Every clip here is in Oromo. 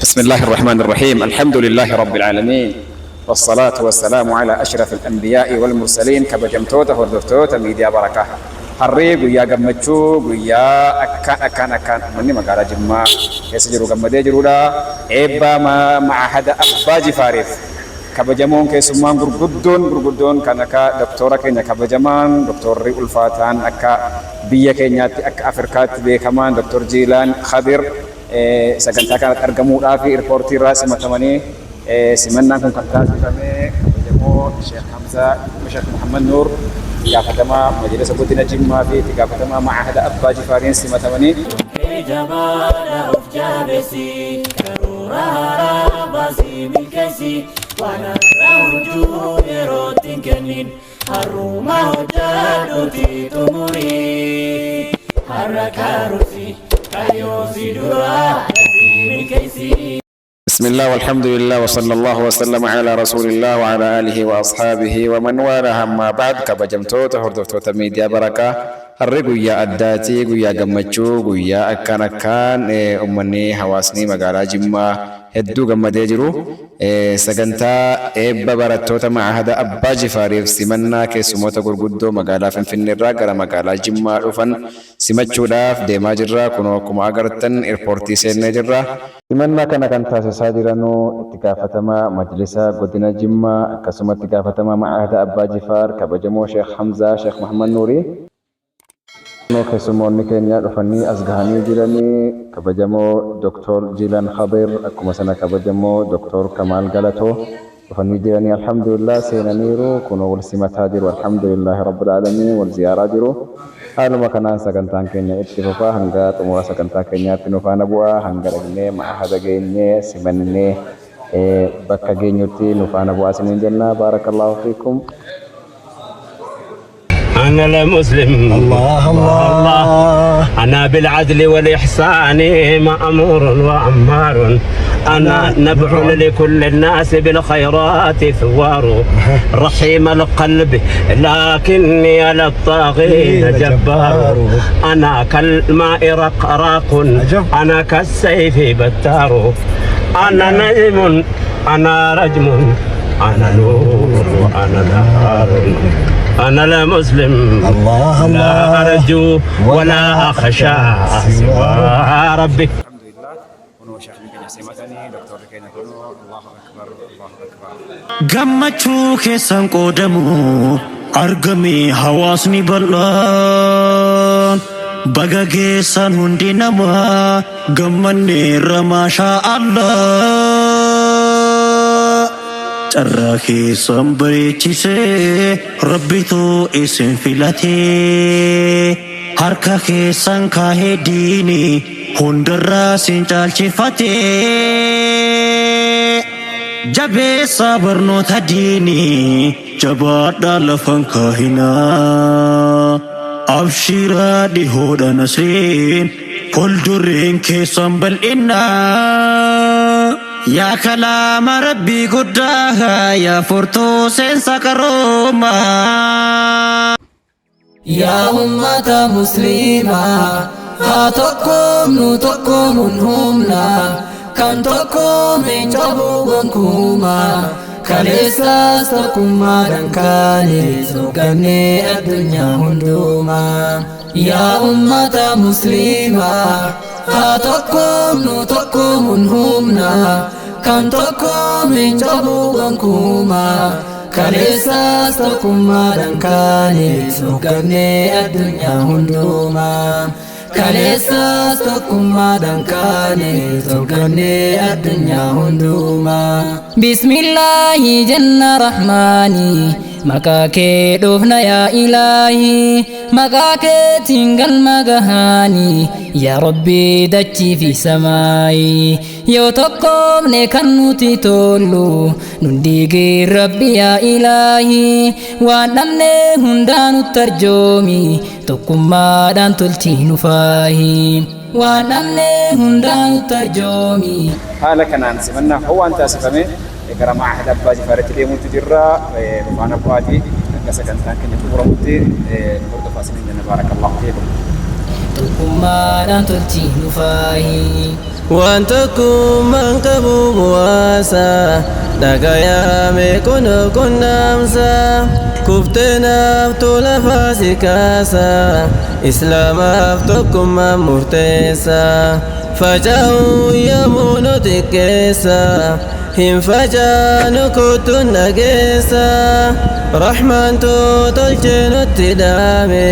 بسم الله الرحمن الرحيم، الحمد لله رب العالمين، والصلاة والسلام على أشرف الأنبياء والمرسلين. Kabajamtoota hordoftoota miidiyaa Barakaa, harree guyyaa gammachuu, guyyaa akkaan akkaan akkaan uummanni magaalaa Jimmaa keessa jiru gammadee jirudha. Eebbaa ma'ahada Abbaa Jifaariif kabajamoon keessummaan gurguddoon gurguddoon kan akka doktora keenya kabajamaan, doktorri ulfaataan, akka biyya keenyaatti akka Afrikaatti beekamaan, Doktor Jiilaan Khadir sagantaa kanatti argamuudhaaf airportii irraa simatamanii, simannaan kun kan taasifame kabajamoo Sheekh Hamzaa Sheekh Muhammad Nuur, gaafatamaa majlisa godina Jimmaa fi itti gaafatamaa ma'ahada Abbaa Jifaariin simatamanii. Jabaadha of jabeessi, karoora haaraa baasii milkeessi, waan har'a hojii yerootti hin kennin, har'uma hojjadhuuti xumurii, har'a karoorsi kaayyoo si dura dafii milkeessi. بسم الله والحمد لله وصلى الله وسلم على رسول الله وعلى آله وأصحابه ومن والاه، أما بعد. Kabajamtoota hordoftoota miidiyaa Barakaa, harri guyyaa addaatii, guyyaa gammachuu, guyyaa akkaan akkaan uummanni hawaasni magaalaa Jimmaa hedduu gammadee jiru. Sagantaa eebba barattoota ma'ahada Abbaa Jifaariif simannaa keessumoota gurguddoo magaalaa Finfinnee irraa gara magaalaa Jimmaa dhufan simachuudhaaf deemaa jirra. Kunoo akkuma agartan airportii seennee jirra. Simannaa kana kan taasisaa jiranuu itti gaafatamaa majlisa godina Jimmaa, akkasuma itti gaafatamaa ma'ahada Abbaa Jifaar, kabajamoo Sheekh Hamzaa Sheekh Muhammad Nuurii. Keessummoonni keenya dhufanii as gahanii jiranii, kabajamoo Dr. Jiilan Khadir, akkuma sana kabajamoo Dr. Kamaal Galatoo dhufanii jiranii. Alhamdulillah, seenaniiru. Kunoo wal simataa jiru. Alhamdulillahi rabbil aalamiin, wal ziyaaraa jiru. Haaluma kanaan sagantaan keenya itti fufaa. Hanga xumura sagantaa keenyaatti nu faana bu'aa. Hanga dhaqnee ma'ahada geenyee simannee bakka geenyutti nu faana bu'aa isiniin jenna. Baarakallaahu fiikum. أنا لمسلم. الله الله. أنا بالعدل والإحسان مأمور وأمار، أنا نبع لكل الناس بالخيرات ثوار، رحيم القلب لكني على الطاغين جبار، أنا كالماء رقراق، أنا كالسيف بتار، أنا نجم، أنا رجم، أنا نور وأنا نار، أنا لا مسلم. الله. لا الله. أرجو ولا أخشى سوى ربي. Alhamdulillah, kunoo sheekni keenya simatanii, doktorri keenya kunoo. Allahu akbar, Allahu akbar. Gammachuu keessan qoodamu argame hawaasni bal'aan. Baga geessan hundi namaa gammanneerra, maashaa Allah. Carraa keessan bareechisee Rabbitu isin filatee, harka keessan kaahee diini hundarraa sin caalchifatee. Jabeessa barnoota diinii, jabaadhaa lafan kaahinaa. Abshiraa, dhihoodha nasriin, fuuldureen keessan bal'innaa. Yaa kalaama Rabbii guddaa, yaa furtuu seensa qaroomaa. Yaa ummata musliimaa, haa tokkoomnu, tokkoomuun humna, kan tokkoome cabuu gonkumaa. Kaleessaas tokkummaadhaan kaane, soggannee addunyaa hundumaa. Yaa ummata musliimaa, haa tokkoomnu, tokkoomuun humna, kan tokkoome cabuu gonkumaa. Kaleessaas tokkummaadhaan kaane, soggannee addunyaa hundumaa. Kaleessaas tokkummaadhaan kaane, soggannee addunyaa hundumaa. Bismillaahi jenna, Rahmaani maqaa kee dhufna, yaa Ilaahi maqaa keetiin galma gahaani, yaa Rabbii dachii fi samaayi. Yoo tokkoomne kan nuti tollu nun diigin, Rabbi yaa Ilaahi. Waan dhabne hundaa nutti arjoomi, tokkummaadhaan tolchi nu faahi. Waan dhabne hundaa nutti arjoomi. Haala kanaan simannaa ho'aan taasifame gara ma'ahada Abbaa Jifaaritti deemuutti jirra. Nu faana bu'aati hanga sagantaan keenya xumuramutti hordofaa isiniin jenna. Baarakallahu fiikum. Tokkummaadhaan tolchi nu faahi. Waan tokkummaan qabu bu'aasa dhagayaame kunoo qunnaamsa kufteenaaf tola faasikaasa islaamaaf tokkummaan murteessa faca'uu yommuu nu xiqqeessa hin facaanu kuttuun dhageessa rahmaantu tolchee nutti dhaame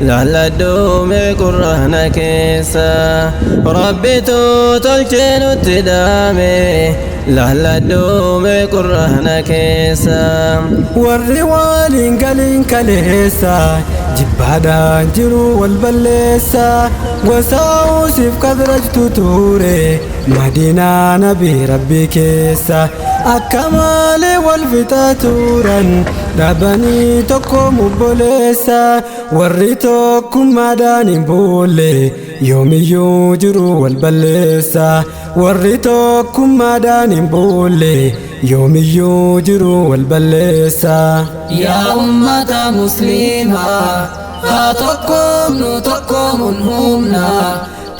laalladhuume qurraana keessa rabbitu tolchee nutti dhaame laalladhuume qurraana keessa. Warri waliin galiin kaleessa jibbaadhaan jiru wal balleessa gosa usiif kadrajtu ture madiinaa nabi rabbi keessa akka malee wal fixaa turan dhabanii tokko mubboleessa warri tokkummaadhaan hin bulle yoomiyyuu jiru wal balleessa warri tokkummaadhaan hin bulle yoomiyyuu jiru wal balleessa. Yaa ummata musliimaa haa tokkoomnu tokkoomuun humna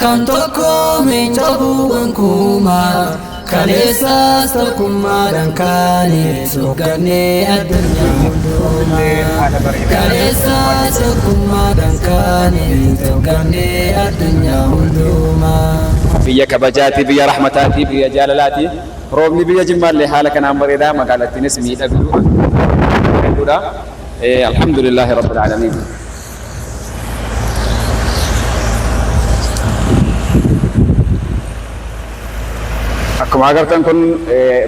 kan tokkoome hin cabu gonkumaa kaleessas tokkummaadhaan kaane soggannee addunyaa hundumaa kaleessas tokkummaadhaan kaane soggannee addunyaa hundumaa. Biyya kabajaati, biyya rahmataati, biyya jaalalaati. Roobni biyya Jimmaallee haala kanaan bareedaa, magaalattiinis miidhagduu hedduudha. Alhamdulillaahi rabbil aalamiin. Akkuma agartan kun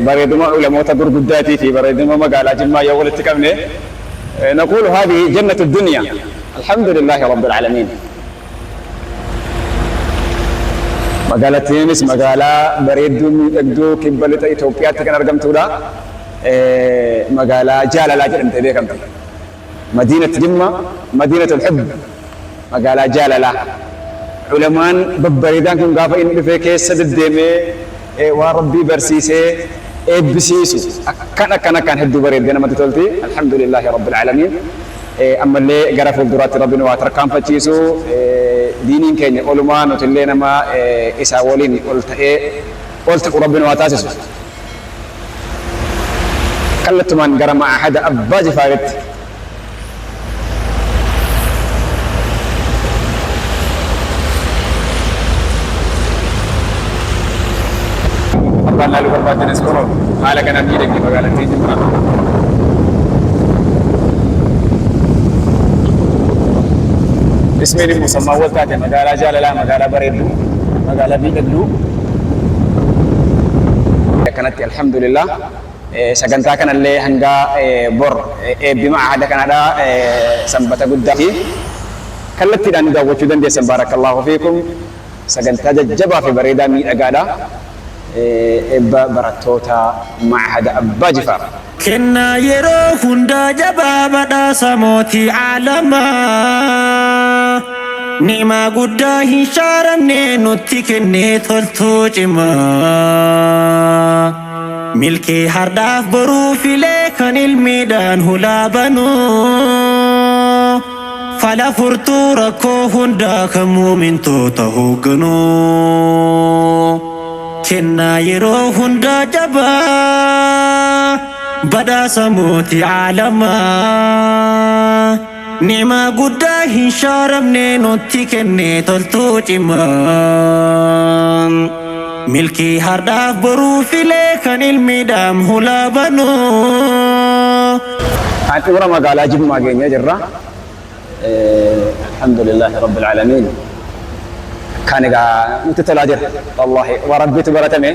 bareeduma ulamoota gurguddaatii fi bareeduma magaalaa Jimmaa yoo walitti qabne نقول هذه جنة الدنيا الحمد لله رب العالمين. Magaalattiinis magaalaa bareedduu miidhagduu kibba lixa Itoophiyaatti kan argamtudha. Magaalaa jaalalaa jedhamtee beekamti. Madiinat Jimma, Madiinatul Hubb, magaalaa jaalalaa. Ulamaan babbareedaan kun gaafa inni dhufee keessa deddeemee waan Rabbii barsiisee eebbisiisu akkan akkan akkaan hedduu bareeddee namatti tolti. Alhamdulillaahi Rabbil Aalamiin. Ammallee gara fuulduraatti Rabbi nu waa tarkaanfachiisu, diiniin keenya olumaa nutillee nama isaa waliin ol ta'ee ol ta'u Rabbi nu waa taasisu. Kallattumaan gara ma'ahada Abbaa Jifaaritti. Abbaan laaluu barbaaddanis kunoo haala kanaan miidhagdi magaalattiin Jimmaa. Ismiin musammaa wal taate magaalaa jaalalaa, magaalaa bareedduu, magaalaa miidhagduu. Akkanatti alhamdulillah sagantaa kanallee hanga bor eebbi ma'ahada kanadha sanbata guddaa fi kallattiidhaan nu daawwachuu dandeessan. Baarakallaahu fiikum. Sagantaa jajjabaa fi bareedaa miidhagaadha. Eebba barattoota ma'ahada Abbaa Jifaar. Kennaa yeroo hundaa jabaa badhaasa mootii aalamaa ni'maa guddaa hin shaaramne nutti kennee toltuu cimaa milkii hardhaaf boruu filee kan ilmiidhaan hulaa banuu fala furtuu rakkoo hundaa kan muumintoota hoogganuu kennaa yeroo hundaa jabaa badhaasa mootii aalamaa ni'maa guddaa hin shaaramne nutti kennee toltuu cimaa milkii hardhaaf boruu filee kan ilmiidhaan hulaa banuu. Handhuura magaalaa Jimmaa geenyee jirra. Alhamdulillaahi Rabbil Aalamiin. Kan egaa nutti tolaa jira. Wallaahi waa Rabbiitu baratame.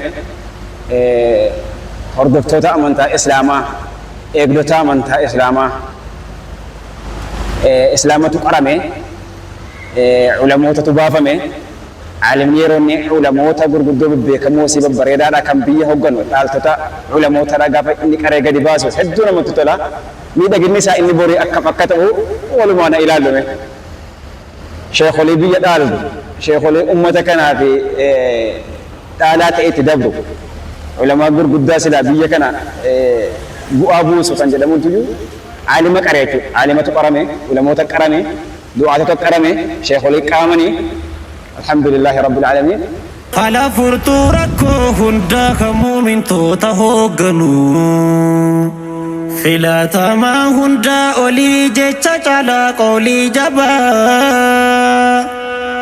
Hordoftoota amantaa Islaamaa, eegdota amantaa Islaamaa, Islaamatu qarame, ulamootatu baafame. Aalimni yeroo inni ulamoota gurguddoo bebbeekamoo si babbareedaadha kan biyya hogganu dhaaltota ulamootadha gaafa inni qaree gadi baasu hedduu namatti tola. Miidhaginni isaa inni borii akkam akka ta'u walumaan haa ilaallu mee. Sheekholii biyya dhaaltu, sheekholii ummata kanaa fi dhaalaa ta'e itti dabru, ulamaa gurguddaa silaa biyya kana bu'aa buusu kan jedhamutuyyuu aalima qare jechuudha. Aalimatu qarame, ulamoota qarame, du'aatota qarame, sheekholii qaamanii. Alhamdulillaahi Rabbil Aalamiin. Fala furtuu rakkoo hundaa kan muumintoota hoogganu. Filatamaa hundaa olii jecha caalaa qoolii jabaa.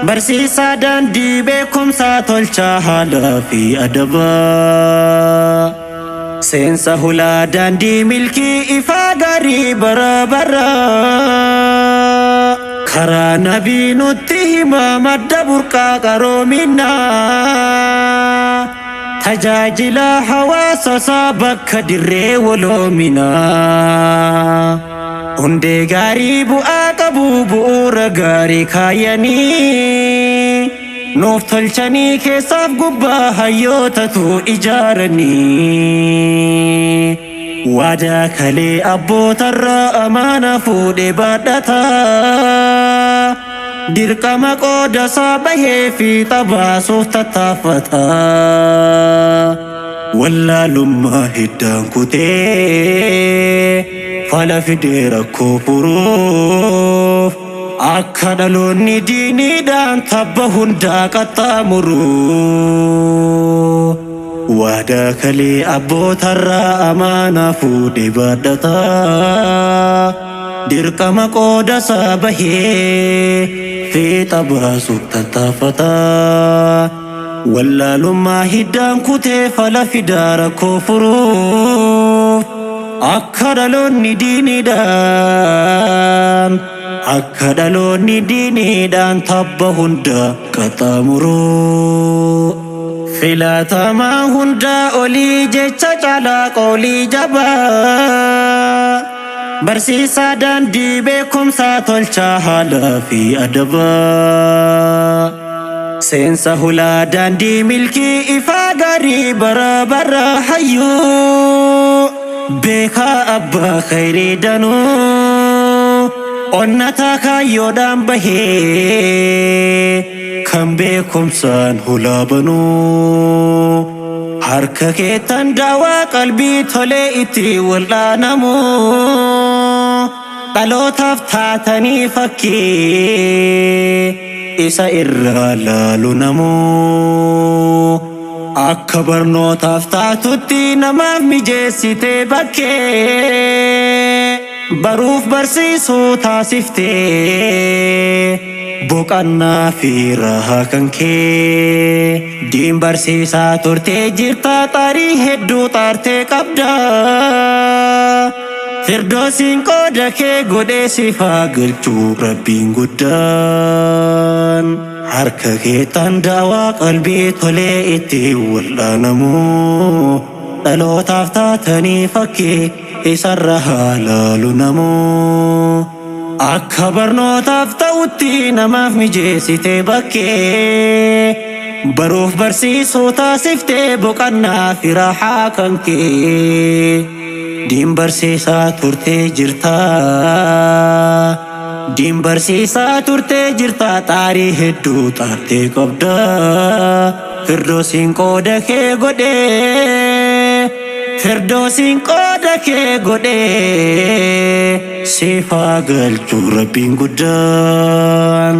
Barsiisaa daandii beekumsaa tolchaa haalaa fi adabaa. Seensa hulaa daandii milkii ifaa gaarii bara baraa. Karaa nabii nutti hima madda burqaa qaroominaa. Tajaajila hawaasa isaa bakka dirree waloominaa. Hundee gaarii bu'aa qabu bu'uura gaarii kaayanii. Nuuf tolchanii keessaaf gubbaa hayyootatu ijaaranii. Waadaa kalee abbootarraa amaana fuudhee baadhata. Dirqama qooda isaa bahee fi xabaasuuf tattaafata. Wallaalummaa hiddaan kutee fala fidee rakkoo furuuf akka dhaloonni diiniidhaan tabba hundaa qaxxaamuru. Waadaa kalee abbootarraa amaanaa fuudhee baadhata. Dirqama qooda isaa bahee fiixa baasuuf tattaafata. Wallaalummaa hiddaan kutee fala fidaa rakkoo furuuf akka dhaloonni diiniidhaan tabba hunda qaxxaamuru. Filatamaa hundaa olii jecha caalaa qoolii jabaa. Barsiisaa daandii beekumsaa tolchaa haalaa fi adabaa. Seensa hulaa daandii milkii ifaa gaarii bara bara hayyuu. Beekaa abbaa khayrii danuu. Onnataa kaayyoodhaan bahee kan beekumsaan hulaa banuu. Harka keettan daawaa qalbii tolee itti wal'aanamu. Dhalootaaf taatanii fakkii isa irraa laalu namuu. Akka barnootaaf taatutti namaaf mijeessitee bakkee baruuf barsiisuu taasiftee boqannaa fi rahaa kan kee diin barsiisaa turtee jirta, xaarii hedduu xaartee qabda. Firdoosiin qooda kee godhee sifaa galchuu rabbiin guddaan. Harka keettan daawaa qalbii tolee itti wal'aanamu. Dhalootaaf taatanii fakkii isarra haa laalu namuu. Akka barnootaaf ta'utti namaaf mijeessitee bakkee baruuf barsiisuu taasiftee boqannaa fi raaxaa kan kee. Diin barsiisaa turtee jirta. Diin barsiisaa turtee jirta, xaarii hedduu xaartee qabda. Firdoosiin qooda kee godhee. Firdoosiin qooda kee godhee. Siifaa galchuu rabbiin guddaan.